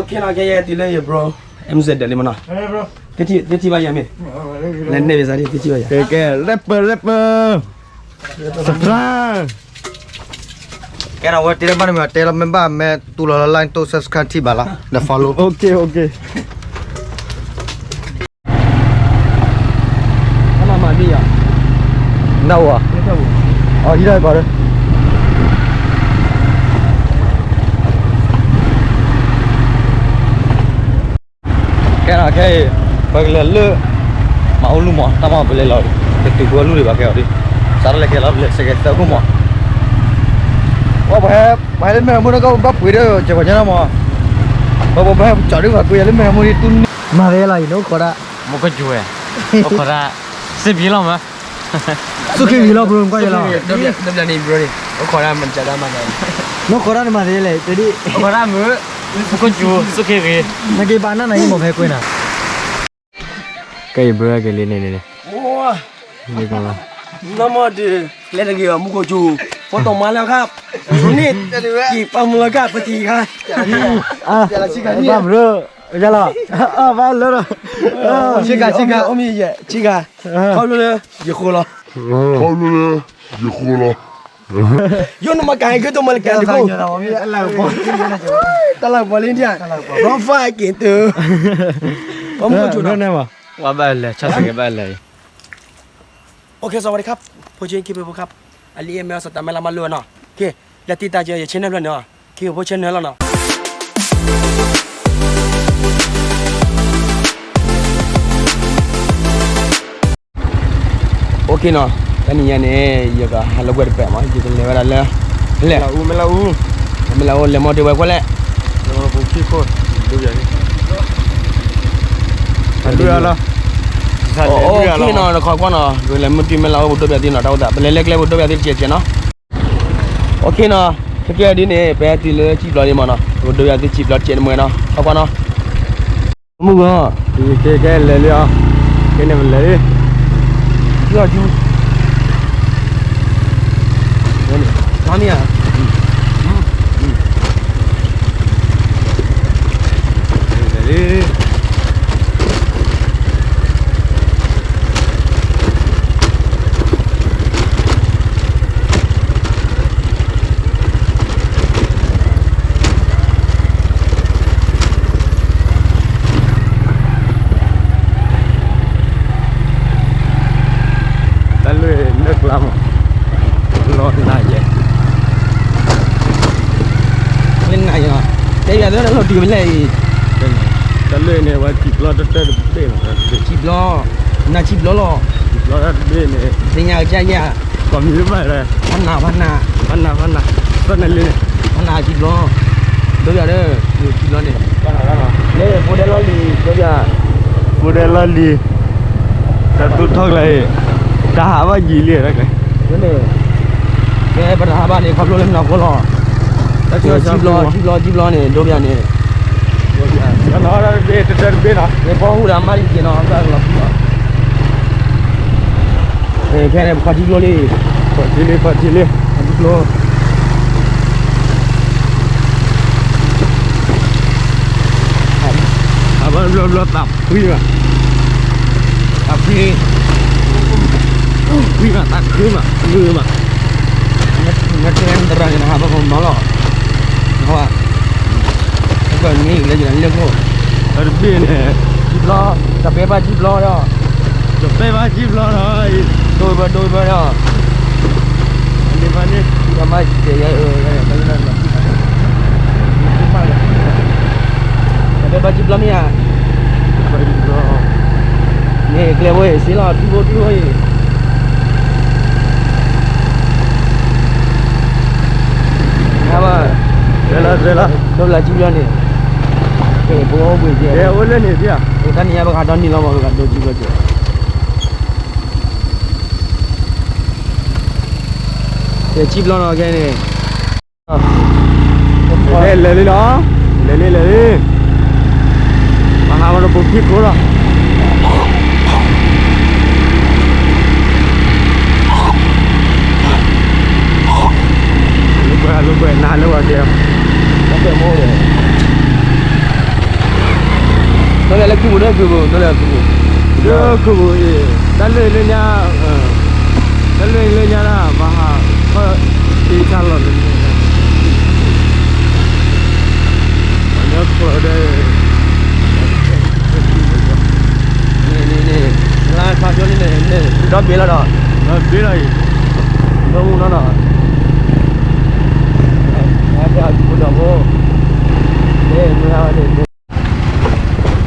ခဲလၢာ်ခဲဆ့ တုၤလၢယ bro M Z ဒၢးလံမနီၤ, သ့ၣ်ထံၣ်ဘၣ်ယၤမ့ၢ်, လဲၤနဲၣ်ဘၣ်သ့ၣ်ထံၣ်ဘၣ်ယၤ, ကဲ rapper rapper, surprise, ကဲ ဝဲတဲလၢဘၣ်န့ၣ်မ့ၢ် တဲလီၤမ့ၢ်ဘၣ် မ့ၢ်တူၢ်လီၤလၢ like တိၢ် subscribe ထံၣ်ဘၣ်လီၤ ဒီး follow, okay okay. နမၤဒ်ယၤ, နဝၤ, အီၤဟံးထီၣ်ကီးဒီး, ခဲခဲအံၤ ပကလဲၤလၢ မၤအိၣ်လူမး တၢ်မၤပလဲၤလီၤ, တတုၤကွၢ်လူဒံးဘၣ်ခဲအံၤဒီး, စးထီၣ်လဲၤကဲလီၤ ပလဲၤစဲးကဲးသၢခိၣ်မး, ပှၤဟဲလၢမ့ၢ်ဟဲမူတၢ်ကီၢ်ဘၣ်ပှ့ၤဒီး ကဲပှၤညါနီၤမး, ပှၤပှၤဟဲကၠီဒုးပှၤကွံာ်ယၤလၢမ့ၢ်ဟဲမူဒံးတူၢ်န့ၣ်, မၤသ့လီၤအံၤ နအိၣ်ခိးဒၣ်, မူခိၣ်ကၠူဝဲ, အိၣ်ခိးဒၣ်, စ့ၢ်ကီးလီၤမး စူၢ်က့ၤဂ့ၤလီၤ bro ကွၢ်ယဲလီၤ, ဒ်န့ၣ် bro န့ၣ် အိၣ်ခိးဒၣ်မၤကဒၣ်မၤဒၣ်, နအိၣ်ခိးဒၣ်နမၤသ့လဲၣ် တဒ်, အိၣ်ခိးဒၣ်မုၢ်, မူခိၣ်ကၠူ စူၢ်က့ၤဂ့ၤ, နက့ၤပာ်နၢ်နၤဟံၣ်မီၤဖဲကွ့နၤ, ကဲအံၤ bro က့ၤလံန့ၣ်န့ၣ်, နမ့ၢ်ဒ်, လဲၤတဂ့ၤအီၤ မူခိၣ်ကၠူ, ဖိတိၢ်မၤလၢခါ, န့ၣ်, က့ၤပာ်မူလၢခါ ပတံၤခါ, ဘၣ် bro, ယလီၤ, ဘၣ်လၢလီၤ, ဆ့ကၤ ဆ့ကၤ, ဆ့ကၤ, ခီဖျိလၢ ယဃိလီၤ, ခီဖျိလၢ ယဃိလီၤ, ယိနမၤကၤဟဲက့ၤတိၢ်မၤလၢကၤတကိး, တၢ်လၢပှၤလံဒ်, ရီဖးက့ၤတၢ်, ပှၤမူခိၣ်ကၠူနီၤ, ဝဲဘၣ်လဲၤ ဆၣ်သကဲးဘၣ်လဲၤ, OK สวัสดีครับ, ဖိဆ့က့ၤပဖိခါ, အလံအမဲအီၤ စတၢ်မဲလၢမၤလိနီၤ, က့ၤ, လဲၤတံၢ်တၢ်ကဲ ယ channel ဖျၢၣ်န့ၣ်, က့ၤဖိ channel လီၤနီၤ. OK နီၤ, တနံၤညါန့ၣ် ယကဟးလၢဝဲတပၤမး ယကလဲၤဝဲဒၣ်လၢ, လဲၤ, မဲလၢအူ, မဲလၢအူ လဲၤမီၢ်တ့ၢ်ဝဲကွၢ်လဲၣ်, လၢပူၤခံခိၣ်, ဒိၣ်ယၤ, ဒိၣ်ယၤလီၤ, OK နီၤ တခီကွၢ်နီၤ လဲၤမီၢ်တ့ၢ်မဲလၢအူ ပဒိၣ်ပၠးသ့နီၤ တၢ်အိၣ်သး ပလဲၤလၢကျဲပဒိၣ်ပၠးသ့တကဲးကဲးနီၤ. OK နီၤ, ခဲကဲဒ်န့ၣ် ပဟဲတုၤလၢစံၣ်ပျီလံမးနီၤ ပဒိၣ်ပၠးသ့စံၣ်ပျီတကဲးတမှဲၤနီၤ ခီကွၢ်နီၤ. မုၢ်ဂီၤ, ကဲလဲၤလံအီၤ, ကဲန့ၣ်ပလဲၤလံ, ယီၤယူၤ, မ့ၢ်ဧါ, လဲၤလံ. တၢ်လွံၢ်နၢ်ကျါမး, လီၤနၤယဲ, လၢနၤယဲ, တဲယၤလၢလီၤတံၢ်ဝဲလဲၣ်အံၤ, တၢ်လွံၢ်န့ၣ် ဝဲစံၣ်ပျီတတၢၢ်တဘ့ၣ်မး, စံၣ်ပျီ, နၤစံၣ်ပျီလီၤ, စံၣ်ပျီတဘ့ၣ်န့ၣ်, သ့ၣ်ညါကစၢ်ယဲ, ကီၢ်မံၤတဘၣ်လဲၣ်, ဖးနး, ဖးနး, ဖးနး, ဖးနး, ဖးနးလံန့ၣ်, ဖးနးစံၣ်ပျီ, ဒိၣ်ယၤဒီး, စံၣ်ပျီန့ၣ်, လၢဖိဒဲလီၢ်လံၤ, ဒိၣ်ယၤ, ဖိဒဲလီၢ်လံၤ, တၢ်သူၣ်ထီၣ်ကျဲအံၤ, တၢ်ဟးဘၣ်ယံာ်လံတၢ်ကျဲ, န့ၣ်, ကဲပတဟးဘၣ်န့ၣ် ခီဖျိလၢနီၢ်ခိလီၤ, တၢ်စံၣ်ပျီ, စံၣ်ပျီ, စံၣ်ပျီန့ၣ် ဒိၣ်ယၤန့ၣ်, တၢ်တဘ့ၣ်တတၢၢ်တဘ့ၣ်နီၤ, ကဲပှၤဟူးဒီးမါလံက့ၤနီၤ, တၢ်ကလီၤဖုးလီၤ. ခဲန့ၣ် ပကွၢ်ထံကျိလံ, ကွၢ်ထံလံ, ကွၢ်ထံလံ, ကွၢ်ထံကျိ, အဘၣ်ဘျီဘျီသးဖှံဘၣ်, သးဖှံ, ဖှံဘၣ်, သးခုဘၣ်, ဖှံဘၣ်, နတဲနတရၣ်န့ၣ် နဟးဘၣ်ပမၤလီၤ, နဟးဘၣ်, နကန့ၢ်လၢယလၢခိၣ်, တၢ်တဘ့ၣ်န့ၣ်, စံၣ်ပျီ, တၢ်ပဲဘၣ်စံၣ်ပျီဒီး, တၢ်ပဲဘၣ်စံၣ်ပျီဒီး, ဒိၣ်ဘၣ်ဒိၣ်ဘၣ်ဒီး, တၢ်မၤစဲးယဲအၢ, တၢ်ပဲဘၣ်စံၣ်ပျီမ့ၢ်ဧါ, န့ၣ် ကျဲဝဲအံၤစ့လီၤ ထံဖိထံဖိအံၤ, ဟးဘၣ်, လၢလၢလၢလၢ, ဒိၣ်ဘျးစံၣ်ပျီန့ၣ်, ကဲပအိၣ်ဘှံးကဲ, ကဲအိၣ်လၢန့ၣ်ဒ်ဧါ, တနံၤညါပကဟးဒီနံၤလီၤမး ပကဒိးစံၣ်ပျီကဲ, ကဲစံၣ်ပျီနီၤကဲန့ၣ် ကဲလဲၤလံလီၤ, လဲၤလံလဲၤလံ, ပဟးဝဲလၢပူၤခံခိၣ်လီၤ, လိာ်ကွဲလိာ်ကွဲနၤလၢဝဲကဲ, တၢ်ပဲမိၢ်, လၢခုပူၤ လၢခုပူၤ လၢခုပူၤ လၢခုပူၤအံၤ တၢ်လၢလၢညါ တၢ်လၢလၢညါဒၣ် ဘၣ်ဟး ခီၣ်တ့တၢ်လီၢ်လၢ လၢခိၣ်ဒီး န့ၣ်န့ၣ်န့ၣ် လၢခါပျီန့ၣ်န့ၣ် ဒီဘ့ၣ်လီၤဒီး ဒီဘ့ၣ်လီၤအံၤ ဒီမူနီၢ်နီၢ် ဒီဖိ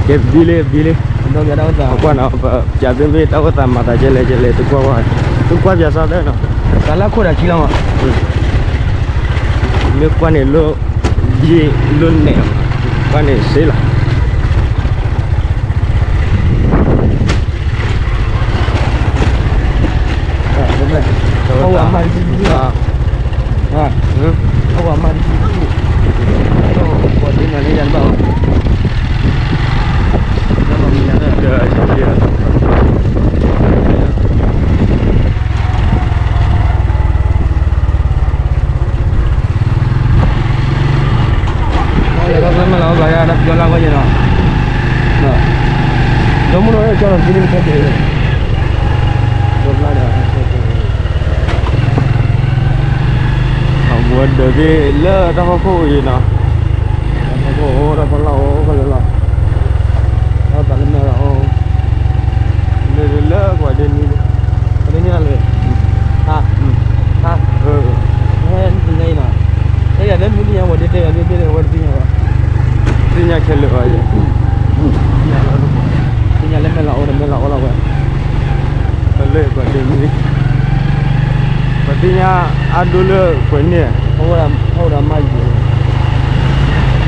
ကဲဘံလံ ဘံလံ ကွၢ်နီၤ ပၠးသ့ၣ်မ့ၢ်တၢ်အိၣ်သးမၤသးကဲလဲၣ်ကဲလဲၣ် သုကွၢ်ဝဲ သုကွၢ်ပၠးစီသၢနီၤ တၢ်လၢခိၣ်ဒၣ်ခံလီၤမး မ့ၢ်ကွၢ်န့ၣ်လိၣ် ဘံလိၣ်နဲၣ် ကွၢ်န့ၣ်စ့လီၤ အဝဲမၤတဆံဆူၣ် အဝဲမၤတဆံဆူၣ် ပှၤဒ့မၤန့ၢ်ယၤတဘၣ်ဘၣ် လၢမၤမံၤယၤလၢ လၢမ့ၢ်လီၤဘၣ်ယၤ တၢ်ပယီၤလၢအဂီၢ်ယဲနီၤ ဒီမုၢ်နီၢ်ကၠီလီၤ ကံန့ၣ်တခါက့ၤ ဒီဖျါဒီး အဝဲဒၢးသ့ၣ်လၢတၢ်ဖီခိၣ်အံၤနီၤ တၢ်ဖီခိၣ်အိၣ် တၢ်ဖီလာ်အိၣ် ခဲလၢာ်လီၤ တၢ်သးလၢမဲာ်လီၤအိၣ် လၢလၢပှၤဒ့နံၤ ပှၤဒ့နံၤလီၤလၢ ဟါ ဟါ ဟဲနံၤညါအံၤနီၤ ဟဲယၤလၢမုၢ်နံၤညါ ပှၤဒ့တဲယၤသ့ၣ်သ့ၣ် အဝဲတသ့ၣ်ညါဘၣ် သ့ၣ်ညါခဲလၢာ်ဘၣ်ယဲ သ့ၣ်ညါလၢမဲာ်လီၤအိၣ်ဒီးမဲာ်လီၤအိၣ်လီၤဝဲ ပလၢပှၤဒ့နံၤ ပသ့ၣ်ညါအါဒိၣ်လၢပှဲၤန့ၣ် အိၣ်ဒီးမါ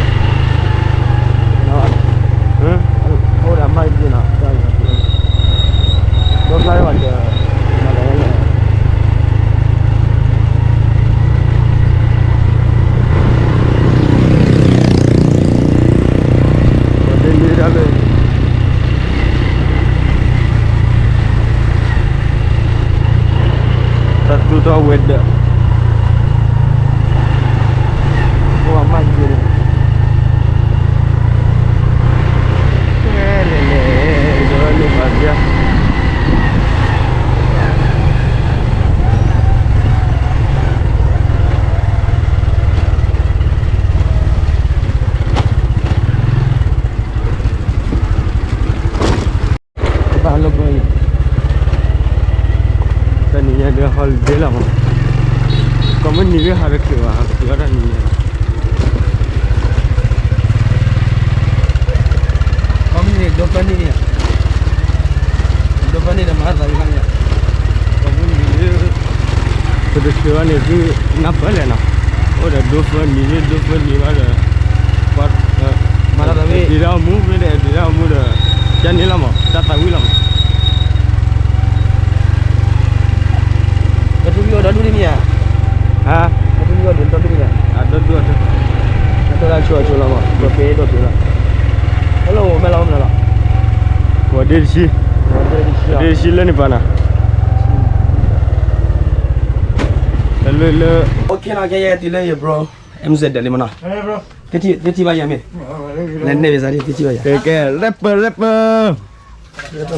ယံၤ အိၣ်ဒီးမါယံၤနီၤ ဒီဖျါဘၣ်ဒီး ပှၤဒ့နံၤဒၣ်လၢ တၢ်သူၣ်ထီၣ်ဝဲၤဒၢး ပှၤမၤယံၤန့ၣ် လဲၤလဲၤ ဒီးန့ၣ်ပှၤဘၣ် တၢ်လၢပှဲၤအံၤ တနံၤညါဒီး holiday လီၤမး ကိးမုၢ်နံၤဂ့ၤဟးတချုးဘၣ် ဟးချုးအီၤတနံၤညါ ကိးမုၢ်နံၤဒိဖၢနံၤန့ၣ် ဒိဖၢနံၤဒီးမၤသးဝံၤလီၤန့ၣ် ကိးမုၢ်နံၤ ပတချုးဘၣ်န့ၣ် သုနၢ်ပၢၢ်လဲၣ်နီၤ အိၣ်ဒီးဒိဖၢနံၤ ဒိဖၢနံၤဘၣ်ဒီး မၤတၢ်သးဝံၣ် ဒ့ဒၣ်အမူ မ့ၢ်ဒီးဒ့ဒၣ်အမူဒီး ကန့ၣ်လီၤမး တၢ်သးဝံၣ်လီၤမး ပထူပယီၤဒီဒူၣ်န့ၣ်မ့ၢ်ဧါ, ဟါ, ပထူပယီၤဒီဒူၣ်န့ၣ်ဧါ, အဒီဒူၣ်အဒူၣ်, အဒီဒူၣ်ဆိဆိလီၤမး ဒီးကဲဒီးကဲလီၤ, hello မဲာ်လီၤအိၣ်မနုၤလီၤ, ဝဲဒ့တဆံ, ဝဲဒ့တဆံလၢန့ၣ်ပၤနၤ, လၢလၢ OK နီၤ ခဲယဲတုၤလၢယ bro, MZ ဒဲးလံမနီၤ, သ့ထံၣ်ဘၣ်ယၤမ့ၢ်, လဲၤန့ၢ်ဘၣ်သးဒ်သ့ထံၣ်ဘၣ်ယၤ, ကဲ rapper rapper,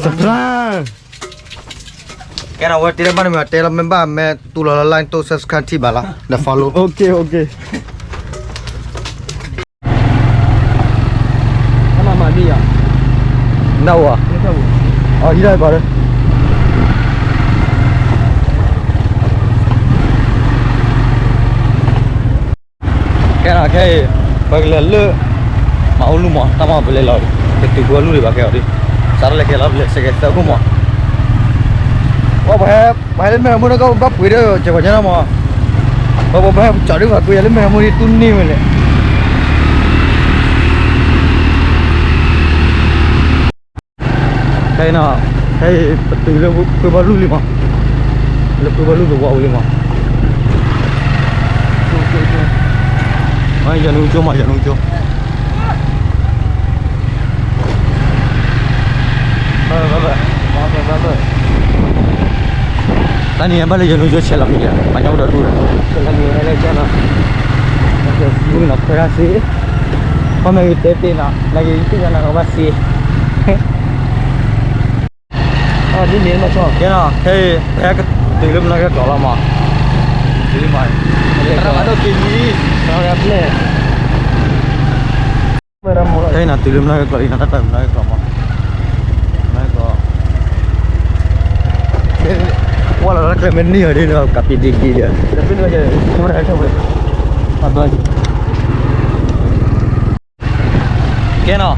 surprise, ကဲဒီးဝဲတ့လၢဘၣ်န့ၣ်မ့ၢ်တဲလီၤမ့ၢ်ဘၣ်မဲာ်တူၢ်လီၤလၢ like တိၢ် subscribe ထံၣ်ဘၣ်လီၤ ဒီး follow, OK OK. နၢ်ဝါ, အီၤဟံးဒၣ်ကီးလၢ ခဲခဲအံၤ ပကလဲၤလၢ မၤအိၣ်လူမး တၢ်မၤပလဲၤလီၤ, ပတုၤကွၢ်လူဒံးဘၣ်ခဲအံၤ, စးထီၣ်လဲၤခဲလီၤ ပလဲၤစဲးကဲးသၢခိၣ်မး, ပှၤဟဲလၢမဲာ်မူဒီးကဘၣ်ပှ့ၤဒီး ကဲပှၤညါနီၤမး, ပှၤပှၤဟဲကၠီဒုးပှၤကွံာ်ယၤလၢမဲာ်မူဒ်တူၢ်န့ၢ်ဝဲလဲၣ် ခဲအံၤနီၤ, ခဲအံၤပတုၤလၢဖုဘီလူၢ်လံမး, လၢဖုဘီလူၢ်သဝီဝံၤလံမး, ယနူကၠိမး ယနူကၠိ, တနံၤအံၤဘၣ်လၢယနူကၠိဆဲးလီၤမံၤယၤ ပှၤကညီအိၣ်ဒီးဒူၣ်ဒီး, ဆဲးလီၤမံၤဟဲလၢကၠီနီၤ, ဝံၤနီၤခွဲးတၢ်သ့ ခီမ့ၢ်ဂ့ၤတဲတ့ၢ်နီၤ နာ်က့ၤယသ့ၣ်ညါနၤကဘၣ်စ့ ဒ်န့ၣ်နီၤ ကဲနီၤ ခဲအံၤ ပဟဲကတုၤလၢမနီၢ်ကဲကျိာ်လီၤမး တုၤလံမး တၢ်ဘၣ်ဒိၣ်က့ၤမံ တၢ်ဖျဲၣ် ခဲအံၤနီၤ တုၤလၢမနီၢ်ကဲကျိာ်လံနီၤ တၢ်တၢ်မနီၢ်ကဲကျိာ်မး မနီၢ်ကဲကျိာ် ဝဲလီၤလၢကျဲမ့ၢ်န့ၢ်အီၤဒ်န့ၣ် ကးပံးဒ့က့ၤဒီး ကဲနီၤ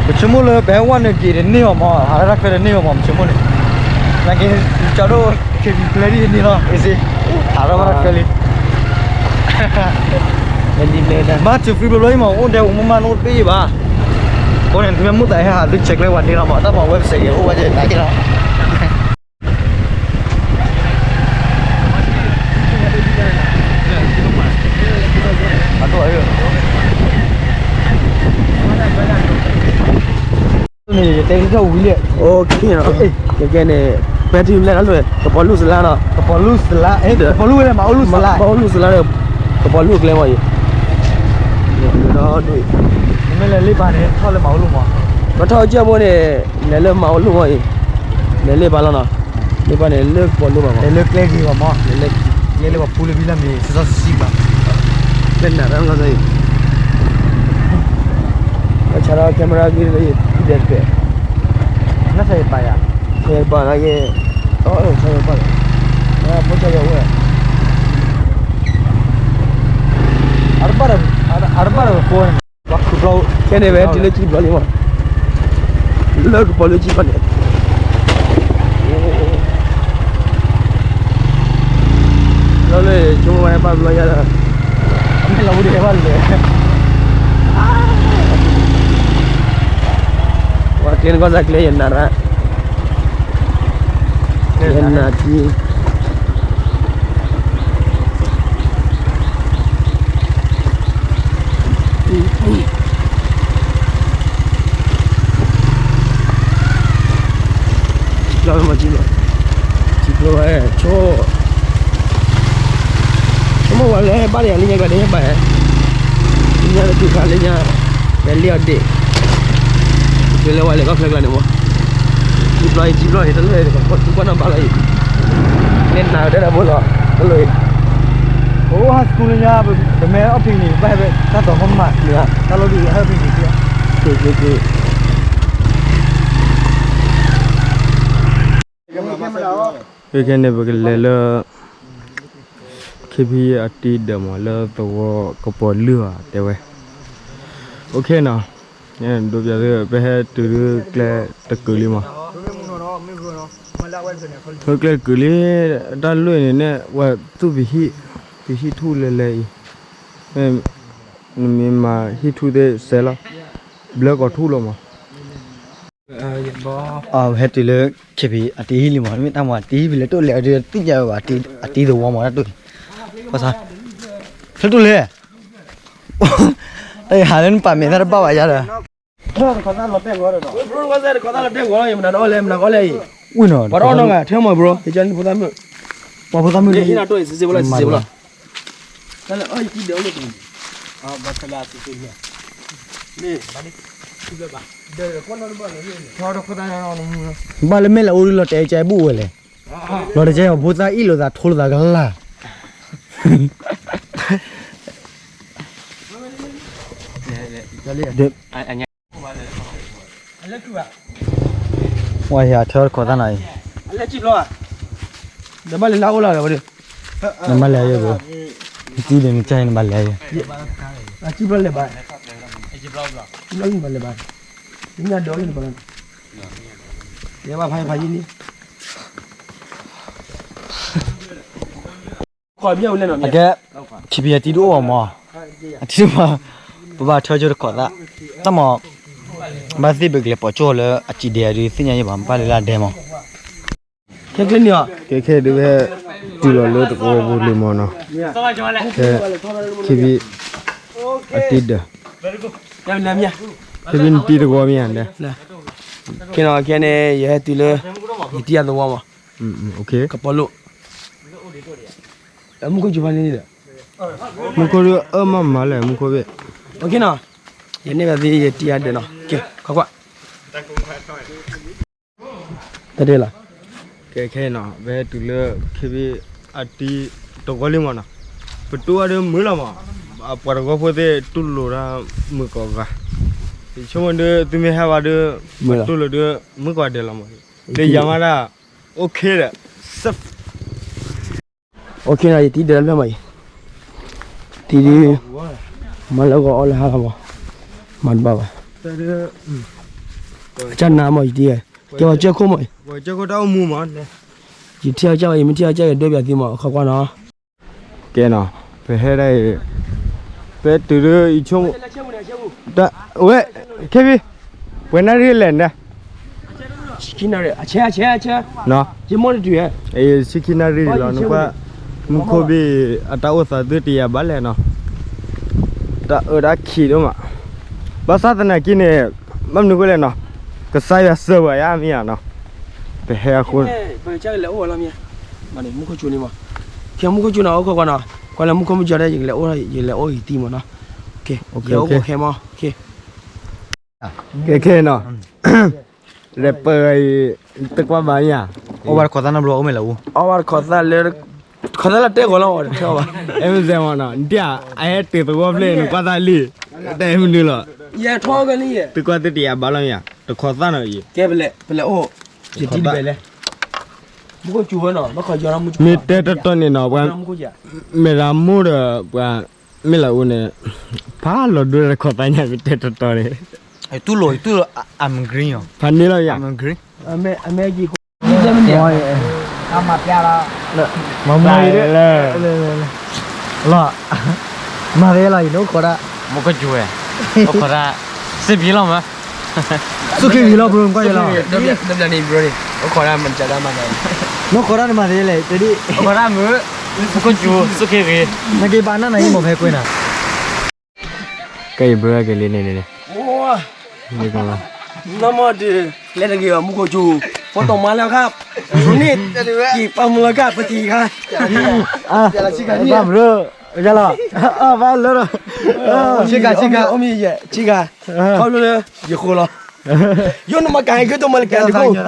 ပဆိကမိၣ်လၢပဟဲဝဲန့ၣ်က့ၤတန့ၢ်အီၤမး ဟးလၢတၢ်ချၢတန့ၢ်အီၤမး ပဆိကမိၣ်န့ၣ် နာ်က့ၤ ကၠီဒိၣ် ခံဖျဲၣ်ဒ်န့ၣ်လီၤ အ့စ့ ဟးထီၣ်ဘၣ်တၢ်ချၢလံ မၤစၢၤ free ဘျီဘျီအံၤမး အိၣ်ဒဲးအိၣ်မးမး နအိၣ်တဘ့ၣ်ဘၣ် အဃိန့ၣ် သုမ့ၢ်မုၢ်သးဟဲဟးသု check လၢပှၤဒ့လီၤမး တၢ်မၤ website က့ၤအိၣ်ဝဲဒၣ်တၢ်က့ၤလီၤ န့ၣ် ယတဲကထီၣ်ဝံၤလံ ကဲကဲန့ၣ် ပဟဲတုၤလၢတၢ်လီၢ် ကပီၤလူၢ်စလါနီၤ ကပီၤလူၢ်စလါ ကပီၤလူၢ်ဝဲန့ၣ် မၤအိၣ်လူၢ်စလါ မၤအိၣ်လူၢ်စလါဒီး ကပီၤလူၢ်အကျဲမးအံၤ ဒီးဒ် နမ့ၢ်လဲၤလ့ပာ်န့ၣ် ထီၣ်လၢမၤအိၣ်လူၢ်မး ပထီၣ်ကၠၢ်ဘိန့ၣ် လဲၤလၢမၤအိၣ်လူၢ်မးအံၤ လဲၤလ့ပာ်လီၤနီၤ လ့ပာ်န့ၣ် လၢကပီၤလူၢ်ဘၣ်မး လဲၤလၢကျဲဂ့ၤဘၣ်မး လဲၤလၢ ကျဲလၢပှၤဖူလၢဘံလၢမ့ၤ စီစီဆှံဘၣ် လဲၤနၤတၢ်လီၢ်အံၤ ဆါဒီး camera ဂ့ၤလၢယဒဲတပဲာ် နဆဲးယပာ်ယၤ ဆဲးယပာ်နာ်က့ အဆဲးယပာ်လီၤ ဖိဆဲးယဝဲ အတဘၣ်ဒီး အတဘၣ်ဒီးဖိန့ၣ် ခဲန့ၣ်ဝဲတုၤလၢကံဘျီလံမး လၢကပီၤလူၢ်ကံဘျီန့ၣ် လီၤလၢဆိကမိၣ်ဝဲဘၣ်ဘျီယါဒီး အမ့ၢ်လီၤဝဲဒၣ်ဘၣ်လဲၣ် ပှၤကျဲနကီၢ်စၢ်ကျဲယနၤရၣ် ယနၤထံ လီၤမၤကံလီၤ ကံကျိဝဲ ဆိ ဆိကမိၣ်ဝဲလၢဟဲဘၣ်ဒီးယၤလၢညါကျါန့ၣ်ဟဲဘၣ်ဧါ လၢညါလၢတုၤခါလၢညါ လဲၤလ့အီၤဒ့ၣ် တုၤလၢဝဲလဲၤကီၢ်ချၢကျါန့ၣ်မး ကံဘျီအံၤ ကံဘျီအံၤ တလိၣ်အံၤ ပှၤသူပှၤနီၢ်ဘါလီၤအံၤ လဲၤနၤကဒဲဒၣ်ဘိလီၤ တလိၣ်အံၤ ပအိၣ်ဟဲ school လၢညါ ပမ့ၢ်အီၣ်ဖံးန့ၣ် ပဘၣ်ဟဲဖဲတၢ်တီၤမးမး တၢ်လီၢ်ဒုးဟဲအီၣ်ဖံးန့ၣ် က့က့က့ ခဲန့ၣ် ပကလဲၤလၢ ခ့ဖံအတံၤဒၢးမး လၢသဝီကပီၤလုၢ်ဧါ တဲဝဲ အိၣ်ခ့နီၤ ဒိပျးသု ပဟဲတုၤဒုကျဲတကုာ်လံမး ဟဲကျဲတကုာ်လံ တၢ်လွံၢ်န့ၣ်န့ၣ် ဝဲသူၣ်ပဟံၣ် ပဟံၣ်ထူၣ်လဲၤလဲၤအံၤ နမ့ၢ်မၤဟံၣ်ထူၣ်သ့စဲးလီၤ ဘျၢကီၤထူၣ်လီၤမး အဟဲတုၤလၢ ခ့ဖံအတံၤဟံၣ်လံမး မ့ၢ်တၢ်မၤတံၤဟံၣ်ဖဲလဲၣ်တိၣ်လဲၣ်အဒုးသ့ၣ်ညါဝဲဘၣ် အတံၤသဝီမး တၢ်တိၢ် ဖဲတိၢ်လဲၣ် တၢ်ယဟးလၢနပာ်မဲာ်သၣ်တဘၣ်ဘၣ်ယါဒီး ဘၣ်အီၣ်နီၢ်ဂၤ ထဲမး bro ပှၤဖိသၣ်မုၣ် ပှၤဖိသၣ်မုၣ် ဘၣ်လၢမဲာ်လဲၤအိၣ်လၢလီၤတဲာ်ကဲဘူၣ်ဝဲလဲၣ် လီၤတဲာ်ကဲဖိသၣ်အံၣ်လိာ်သးထိလိာ်သးကလၢ် ဝဲယၤထၢတခီသၣ်နၤအံၤ နဘၣ်လဲၤလၢအအိၣ်လီၤဒီးဝဲဒၣ် နတံၤန့ၣ်နကၢ်အံၤနဘၣ်လဲၤယၤ နဘၣ်လဲၤဘၣ် ယဘၣ်ဖးဖးယံၤလံ အကဲ ခံဖံအတံၤတအိၣ်ဘၣ်မး အတံၤတမး ပဘၣ်ထၢကၠိတခီသၣ် တၢ်မး ဘၣ်သ့ၣ်ပကလဲၤပိာ်ကၠိလၢအစံးဒဲးအဒုးသ့ၣ်ညါယံၤဘၣ် ဘၣ်လၢလၢဒဲမး ခဲခဲန့ၣ် ခဲခဲဒုးဝဲ တုၤလီၤလၢတကဝီၤပူၤလံမးနီၤ ခဲ ခံဖံ အတံၤဒၢး ခံဖံနတံၤတကဝီၤမ့ၢ်ဧါ ခဲန့ၣ် ယဟဲတုၤလၢ ယတံၤအသဝီမး ကပီၤလိၣ် မူခိၣ်ကဖါန့ၣ်ဒီး မူခိၣ်ဒုးအၢမးမးလဲၣ် မူခိၣ်ဘ့ၣ် နီၤ ယန့ၢ်ဘၣ်သ့ယတံၤအါဒၢးနီၤ, ကဲ ကွၢ်ကွၢ်, တၢ်တ့ၢ်လီၤ, ကဲခဲနီၤ ပဟဲတုၤလၢ ခဲဘံၣ် အတံၤတဝီလံမးနီၤ, ပတူၢ်အီၤဒုးမုာ်လီၤမး, ပှၤတဝီဖိသ့ၣ်တူၢ်လိာ်တၢ်မုာ်ကိးဂၤ, ယဆိကမိၣ်ဒုး သုမ့ၢ်ဟဲဘၣ်ဒုး ပတူၢ်လိာ်ဒုး မုာ်ကိးဂၤဒဲးလီၤမး, တယၤမးဒၣ်, OK ဒီး OK နီၤ ယတံၤဒၢးလၢမးအံၤ, တံၤဒုး မၤလၢဂီၤအီၣ်လၢဟါလီၤမး, မၤတဘၣ်ဘၣ်, အကၢ်နါမး ယတံၤ, ကဲပှၤကၢၢ်ခိၣ်မးအံၤ, ယထံၣ်အီၤကၢ်ဝဲ ယမ့ၢ်ထံၣ်အီၤကၢ် ယဒိပၠးသံမး အခီကွၢ်နီၤ, ကဲနီၤ ပဟဲဒၣ်အံၤ, ပတုၤဒုး ယဆိကမိၣ်, ဝဲ ခဲဘံၣ် ပှဲၤနၣ်ရံၣ်လဲၣ်န့ၣ်, ဆံခံနၣ်ရံၣ် ဆံခံနၣ်ရံၣ်လီၤ နကွၢ်, မူခိၣ်ဘံၣ် အတၢ်အိၣ်သးသုတယၤဘၣ်လဲၣ်နီၤ, တၢ်အၢတၢ်ခံးဒိၣ်မး, ဘၣ်ဆၣ်သနာ်က့န့ၣ် ဘၣ်မနုၤအဃိလဲၣ်နီၤ, ကစၢ်ယွၤစၢၤပှၤယါမ့ၢ်ဧါနီၤ, ပဟဲအဃိ ပကလဲၤအိၣ်ဝဲလီၤမ့ၢ်, မူခိၣ်ကၠိန့ၣ်မး, ခဲမူခိၣ်ကၠိန့ၣ် အိၣ်ခိၣ်ကွၢ်နီၤ, ကွၢ်လၢမူခိၣ်မုၢ်ကၠီဒၣ် ယကလဲၤအိၣ် ယလဲၤအိၣ်ယတံၤမးနီၤ, ယအိၣ်ခိၣ်ခဲမး, ကဲခဲနီၤ, လဲၤပၢၢ်အံၤ တကွၢ်ဘၣ်ယါ, အိၣ်ဘၣ်တခီသၣ်နီတဘျီ အိၣ်မ့ၢ်လၢအူ, အီၣ်ဘၣ်တခီသၣ်လၢ တခီသၣ်လၢတဲဂီၤလီၤ တထၢဘၣ်, အဲမ့ၢ်စဲမးနီၤ, ဒ်အဟဲတ့ၢ်သဝီဖျၢၣ် နကွၢ်သၣ်လံ, တၢ်အဲမနုၤလီၤ, ယဲထီၣ်ကဲလံ, သုကွၢ်သုတယၤဘၣ်လီၤမ့ၢ်ဧါ, တခီသၣ်နီၤအံၤ, ကဲပလဲၤ ပလဲၤအိၣ်, ယတံၤတဘဲလဲၣ်, မူခိၣ်ကၠိဝဲနီၤ ဘၣ်ခီယီၤနီၤ မူခိၣ်ကၠိ, မ့ၢ်တဲတတီၤန့ၣ်နီၤ, ပှၤ မ့ၢ်ဒၣ်မိၢ်ဒီး ပှၤ မ့ၢ်လၢအူန့ၣ်, ဖးလီၤဒိတခီသၣ်ညါ မ့ၢ်တဲတတီၤန့ၣ်, တူၢ်လိာ် တူၢ်လိာ် I'm green ယီၤ, ဖးန့ၢ်လီၤယါ, မ့ၢ်က့ၤ မၤမူအံၤဒၣ်, လီၤ, မၤသ့လီၤအံၤ နအိၣ်ခိးဒၣ်, မူခိၣ်ကၠိဝဲ, အိၣ်ခိးဒၣ်, စ့ၢ်ကီးလီၤမး, စူၢ်က့ၤဝံၤလီၤ bro နကွၢ်ယလီၤ, အိၣ်ခိးဒၣ်မတၤဒၣ်မၤသး, နအိၣ်ခိးဒၣ်နမၤသ့လဲၣ်, တဒ်, အိၣ်ခိးဒၣ်မုၢ်, မူခိၣ်ကၠိ စူၢ်က့ၤဂ့ၤ, နက့ၤပာ်နၢ်နၤအံၤမ့ၢ်ဖဲကွ့နၤ ကဲအံၤ bro က့ၤလံန့ၣ်န့ၣ်, နီၢ်မီၢ်ဒုး လဲၤတဂ့ၤဘၣ် မူခိၣ်ကၠိ, ဖိတိၤမါလၢအခါ, န့ၣ်, က့ၤပာ်မူလီၤခါ ပတံၤခါ, ဘၣ် bro, ယလီၤ, ဘၣ်လၢလီၤ, ဆ့ကၤ ဆ့ကၤ အိၣ်မ့ၢ်ယဲ ဆ့ကၤ, ခီဖျိလၢ ယဃိလီၤ, ယိၣ်နမၤကၤဟဲခ့တိၢ်မၤလၢကၤတခိၣ်, တၢ်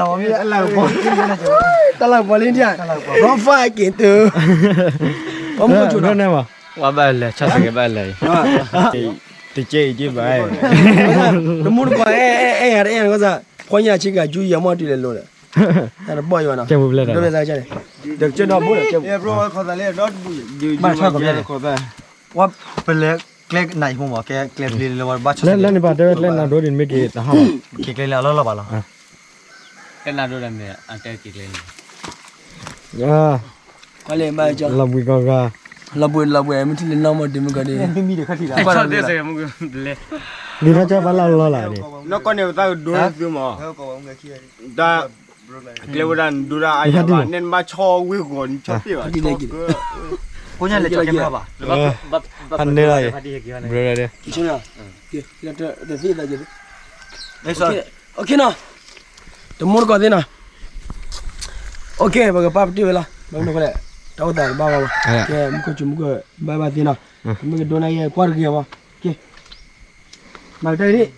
လၢပှၤလံဒ်, ရီဖးက့ၤတုၤ, ပှၤမူခိၣ်ကၠိနီၤ ဝဲဘၣ်လဲၤ ဆီၣ်သကဲဘၣ်လဲၤ, တကဲအံၤက့ဘၣ်, တမူတကိး အဲအဲအဲယၤတအဲယၤနကစၢ်, ဖီညါဆ့ကၤ ကၠူယၤမီၢ်တုၤလဲၤလိၤ, တၢ်တဘီၣ်ယၤနီၤ, တကဲဒီဘိ, ဘၣ်ဆီၣ်သကဲ, ဝဲပလဲၤကျဲနၤအံၤဖိမး ကဲကျဲဘျ့လၢဝဲ ဘၣ်ဆီၣ်သကဲ, လၢန့ၣ်ဘၣ်တဲဝဲကျဲနၤဒိဒ်မ့ၢ်က့ၤတဟါဘၣ်, က့ၤကျဲလၢအလီၢ်လီၢ်ဘၣ်လီၤ, ကျဲနၤဒိဒ်မ့ၢ်အတဲက့ၤကျဲန့ၣ် လီၤဘှံးကီၢ်ဂၤ, လီၤဘှံးလီၤဘှံး မ့ၢ်ထံၣ်လၢနီၢ်မီၢ်ဒုးမုၢ်ကီၢ်ဒုး, ဒ်ထီၣ်ကၢ်ဘၣ်လၢလီၢ်လီၢ်လၢန့ၣ်, နီၢ်ကီၢ်န့ၣ်ပသးကဒိသုမး, တၢ်, ကျဲဝဲဒၣ်နဒိဒၣ်အယၤဘၣ် နဲနဘၣ်ဆီၣ်ဝ့ၢ်ဂီၤနဆီၣ်တ့ၢ်ဘၣ်, ကိညါလဲၤကၠီကဲဘၣ်, ဖးန့ၢ်လီၤအံၤ, bro တသ့ၣ်သး, OK နီၤ, တမူတကိးသ့ၣ်နီၤ, OK ပကပာ်ပတုာ်ဝဲလီၤ, ဘၣ်မနုၤလဲၣ်, တၢ်အိၣ်သးတဘၣ်ဘၣ်ဘၣ်, ကဲမူခိၣ်ကၠူမူခိၣ်ဘၣ်ဘၣ်သ့ၣ်နီၤ, ပမ့ၢ်ကဒိနၤယဲကွၢ်တဂ့ၤမး, ကဲ, မၤကတၢၢ်န့ၣ်,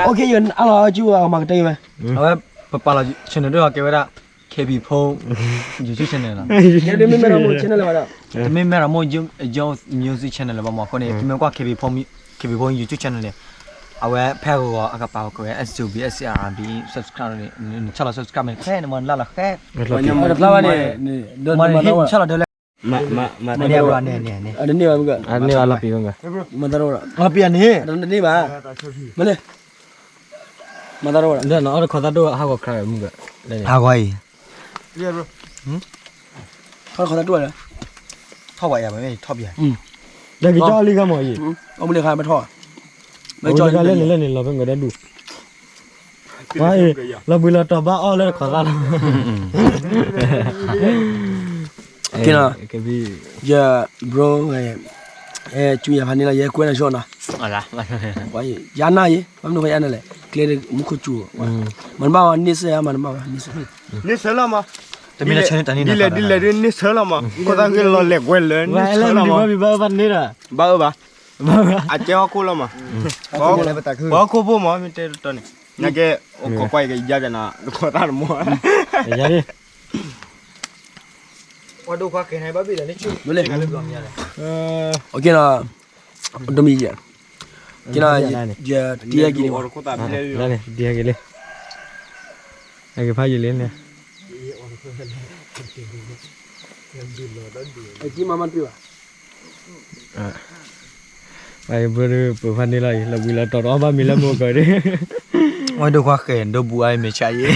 OK ယအါလီၤကၠူအမၤကတၢၢ်ဝဲ, အဝဲပပာ်လီၤ channel ဒိၣ်လီၤကဲဝဲဒၣ်, KB Phone YouTube channel လီၤ, တမ့ၢ်မဲရမိၢ် channel လၢၤဘၣ်ဒီး, တမ့ၢ်မဲရမိၢ် Joe Music channel လၢၤဘၣ်မး အဃိန့ၣ် သုမ့ၢ်ကွၢ် KB Phone, KB Phone YouTube channel န့ၣ်, အဝဲဖဲဂီၤဂီၤအကပာ်ကဝဲ SUB SCRB subscribe န့ၣ်, နဆီၣ်လီၤ subscribe မ့ၢ်ဖဲန့ၣ်မးနလၢ်လီၤဃဲ, မ့ၢ်ဟ့ၣ်ဆီၣ်လီၤဒၢလၢ, မ့ၢ်န့ၢ်ဘၣ်လီၤပံၤ, မ့ၢ်န့ၢ်ဘၣ်, မ့ၢ်န့ၢ်ဘၣ်, မ့ၢ်န့ၢ်ဘၣ်, မ့ၢ်န့ၢ်ဘၣ်, မ့ၢ်န့ၢ်ဘၣ်, ဟးဂီၤအံၤ, ထီၣ်တခီသၣ်ဒိၣ်လၢ, ထီၣ်ဘၣ်ယၤဘၣ်မ့ၢ်ထီၣ်ဘၣ်ယၤ, ဒီးကကၠီလံခါမးအံၤ, အိၣ်မူလံခါမ့ၢ်ထီၣ်, မ့ၢ်ကၠီလံခါလဲၣ်န့ၣ်လဲၣ်န့ၣ် လီၤဖဲငွဲဒဲဒူၣ်, ပှၤအံၤ, လီၤဘှံးလီၤတီၤဘၣ်အီၣ်လၢတခီသၣ်လီၤ, ကဲနီၤ, ယ bro ကၠူယၤဖးန့ၢ်လီၤ ယဲကွဲနၤဆိနီၤ, ယနၢ်ယဲ ဘၣ်မနုၤဃီယနၢ်လဲၣ် ကျဲမူခိၣ်ကၠူ, မၤတဘၣ်ဝဲန့ဆၢၣ်ဧါ မၤတဘၣ်ဝဲန့ဆၢၣ်, န့ဆၢၣ်လီၤမး, ဒ်လဲၣ်ဒ်လဲၣ်ဒ်န့ဆၢၣ်လီၤမး ခိၣ်သၣ်ဂ့ၢ်လီၤလဲၤကွဲလၢန့ဆၢၣ်လီၤမး, ဘၣ်အၢဘၣ်, အကဲဟီၣ်ခိၣ်လီၤမး, ပှၤဟီၣ်ခိၣ်ဖိမး မ့ၢ်တဲတတီန့ၣ် နကဲ အိၣ်ခိးကွၢ်အံၤကယါပၠးနၤ နခိးတၢ်တမီၤ, ယါလံ, ပှၤဒိၣ်ခွါကဲန့ၣ်ဘၣ်ဘ့ၣ်လၢန့ၣ်ဆူ, လၢ, ဒိၣ်မံၤယဲ, ကဲနီၤ, ယတံၤဟဲက့ၤန့ၣ်, တံၤဟဲက့ၤလံ, ဟဲက့ၤဖးယံာ်လံန့ၣ်, တံၤမၤမၤတပ့ၢ်ဘၣ် ဘၣ်အံၤဘျီဒုး ပဖးန့ၢ်လီၤအံၤ လီၤဘှံးလီၤတီၤတအီၣ်ဘၣ်မ့ၤလၢမိၢ်ကီးဒုး, ဝဲဒိၣ်ခွါဃဲၤ ဒိၣ်ဘူးအါအံၤမ့ၢ်ဆါယဲ,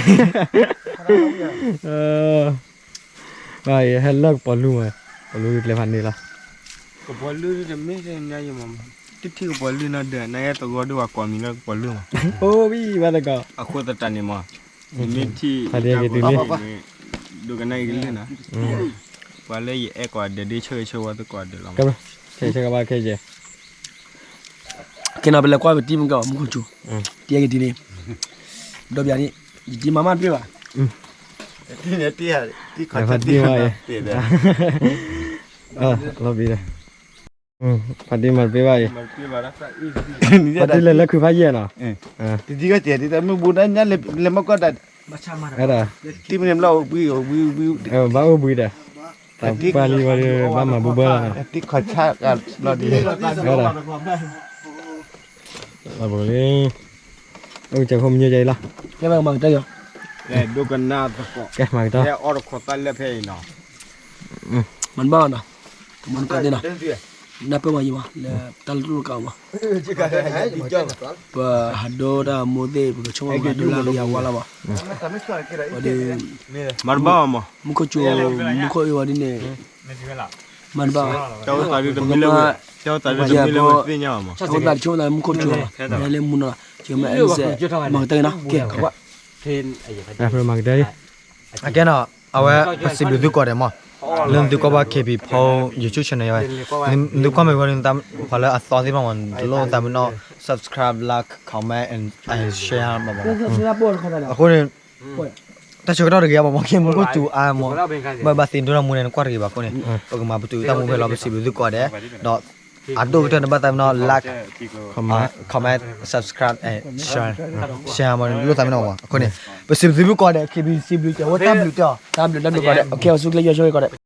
ဘၣ်အံၤဟဲလၢကပီၤလုၢ်မး, ပီၤလုၢ်ကျဲဖးန့ၢ်လီၤ, ကပီၤလုၢ်တမ့ၢ်တနၤယမး, တထံၣ်ကပီၤလုၢ်နီတဒၢး နအဲၣ်သဝီဒုး ပှၤကိးမံၤလၢကပီၤလုၢ်မး, အိၣ်ဘံၣ်ဘၣ်တကီး, အဃိသတးန့ၣ်မး, နမ့ၢ်ထံၣ်တၢ်ကပီၤလုၢ်န့ၣ်, ဒိကနၣ်အံၤကလုၢ်နၤ, ပှၤလၢယအဲၣ်ကိးဂၤဒဲးဒ်ဆၢဂ့ၤဆၢဝါသကိးဂၤဒဲးလီၤ, ဆၢဂ့ၤဆၢဝါခဲကဲ ကဲနီၤ ပလဲၤကွၢ်ပတံၤမ့ၢ်ကီး မူခိၣ်စူၤ, တံၤဟဲက့ၤတံၤန့ၣ်, ဒီးပျးန့ၣ်, ယတံၤမၤမၤတပ့ၢ်ဘၣ်, ဖးတံၤမၤတပ့ၢ်ဘၣ်အံၤ, ဖးတံၤမၤတပ့ၢ်ဘၣ်အံၤ, ဖးတံၤလဲၤလၢခုးဖးယံာ်နီၤ, တံၤကီၢ်တံၤ တံၤတၢ်မုၢ်ဘူးဒၣ်ညါလဲၤမၤကီၢ်တၢ်, တံၤမ့ၢ်ဘျီအိၣ်ဘှံးအိၣ်ဘှံး, ဘၣ်အိၣ်ဘှံးဒီး, တၢ်ပှၤလံဝဲဒီး ဘၣ်မၤဘူးဘၢလီၤ, တံၤခီၣ်ဆၣ်ကဘျီဒ်, လီၤပကလံ, အိၣ်ကဲခိၣ်မညိကဲအံၤလီၤ, ကဲမၤကတၢၢ်, ကဲမၤကတၢၢ်, မၤတဘၣ်နီၤ, မၤတကးသ့ၣ်နီၤ, နၢ်ပၢၢ်မၤယံၤမး လၢတၢ်လၢတလိၣ်ကးမး, ပဟးဒိတၢ်မိၢ်သ့ၣ် ပကဆိကမိၣ်မၤဒိလၢအဂ့ၤအဝါလီၤမး, ဝဲဒီး, မၤတဘၣ်မး, မူခိၣ်စူၤ, မူခိၣ်အ့ၣ်ဝဲဒ်န့ၣ်, မၤတဘၣ်, တၢ်အိၣ်သးတဆိကမိၣ်သးလၢမူခိၣ်စူၤ, မ့ၢ်လၢမူနီၤ, ကဲမၤအဲၣ်စဲး, မၤကတၢၢ်နီၤ, ကဲ, မၤကတၢၢ်, အကဲနီၤ, အဝဲ ပစံးဘျုးသုကိးဂၤဒဲးမး, လၢသုကွၢ်ဘၣ် ခ့ပံၤဖိ YouTube channel ဝဲ, သုကွၢ်မ့ၢ်ဝဲန့ၣ်, ပှၤလၢအသီသ့ၣ်တဖၣ်မး တလိၣ်သးမုာ်နီၣ် subscribe, like, comment and share မး, အဃိန့ၣ်, တၢ်ဆၢကတီၢ်တဂ့ၤအါမး မ့ၢ်ကဲမူခိၣ်စူၤအါမး, ဘၣ်ဘၣ်သ့ၣ်ဒိၣ်တၢ်မူန့ၣ် နကွၢ်တဂ့ၤဘၣ်အဃိန့ၣ်, ပကမၤပတုာ်တၢ်မူဖဲလီၤ ပစံးဘျုးသုကိးဂၤဒဲး, ဒီး အဒိၣ်ကတၢၢ်န့ၣ် ဘၣ်သးမုာ်နီၣ် like, comment, subscribe and share, share မး လိၣ်သးမုာ်နီၣ်မး အဃိန့ၣ်, ပစံးဘျုးသုကိးဂၤဒဲး ခ့ပံၤ စံးဘျုးကဲဝဲတၢ်ဘျုးတဲအီၤ တၢ်ဘျုးတၢ်ဘျုးကိးဂၤဒဲး အကဲဝဲဆူကျဲယွၤဆိၣ်ဂ့ၤကိးဂၤဒဲး